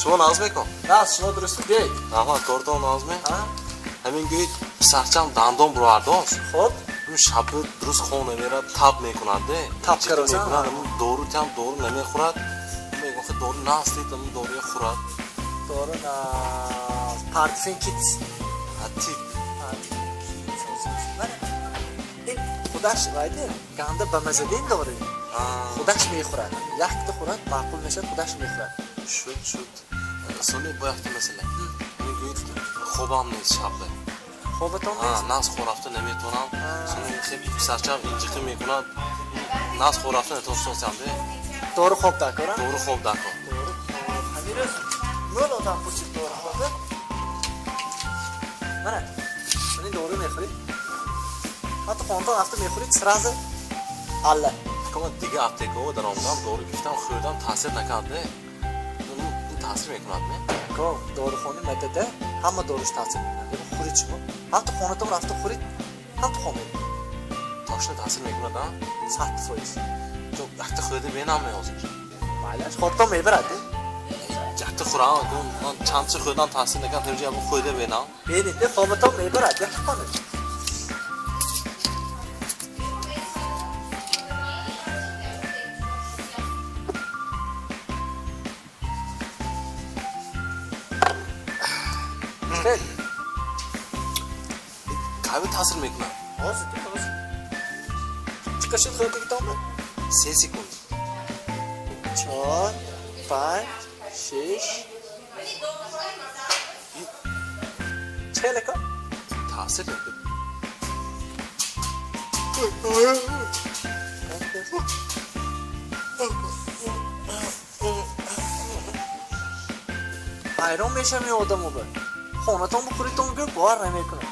Шумо нағз мекун? Нағз, шумо дуруст биёед. Раҳмат, кортон нағз ме? Ҳамин гӯед, писарчам дандон буровардааст. Хуб. Шаби дуруст хоб намерад, таб мекунад, де. Таб каросан? Мекунад, дору тиам, дору намехӯрад. Мегӯям, хе дору нағз дид, ҳамин доруя хӯрад. Дору нағз. Партифен Кидс. Ҳа, тип. Партифен Кидс. Мана ин худаш вайде, ганда ба мазадин дору. Худаш мехӯрад. Якта хӯрад, маъқул мешавад, худаш мехӯрад. Шуд, шуд. Сони бо якта масъала. Ҳамин гӯед, хобам нест шабе. Хобатон нест? Нағз хоб рафта наметавонам. Сони хе писарчам инҷиқӣ мекунад. Нағз хоб рафта натавонистам, де. Дору хоб дакор, а? Дору хоб дакор. Дору хоб. Ҳамин рӯз мӯл одам пурсид дору хобе. Мана, мани дору мехӯред. Ҳатто хонатон рафта мехӯред, сразу алла. Кама дига аптекаҳо даромадам, дору гирифтам, хӯрдам, таъсир накард, де. Ин таъсир мекунад, не? Ко, дорухони мадада ҳама доруш таъсир мекунад. Яъне хӯред шумо, ҳатто хонатон рафта хӯред, ҳатто хоб меред. Точно таъсир мекунад, а? 100%. То якта хӯрда бенам меҳозир. Майлаш, хобтон мебарад, де? Якта хӯрам, ман чанд чи хӯрдам, таъсир накард, ҳамҷа ябо хӯрда бенам. Бенед, де, хобатон мебарад, як хонед. Хел. Кайба таъсир мекунад? Ҳозир, де, ҳозир. Чӣ қашид хӯрдагитонба? 3 секунд. Чор, панҷ, шиш. Чӣ ка? Таъсир мекунад. Ҳайрон мешавам ин одамо ба. Хонатон бихӯритон гӯ, бовар намекунад.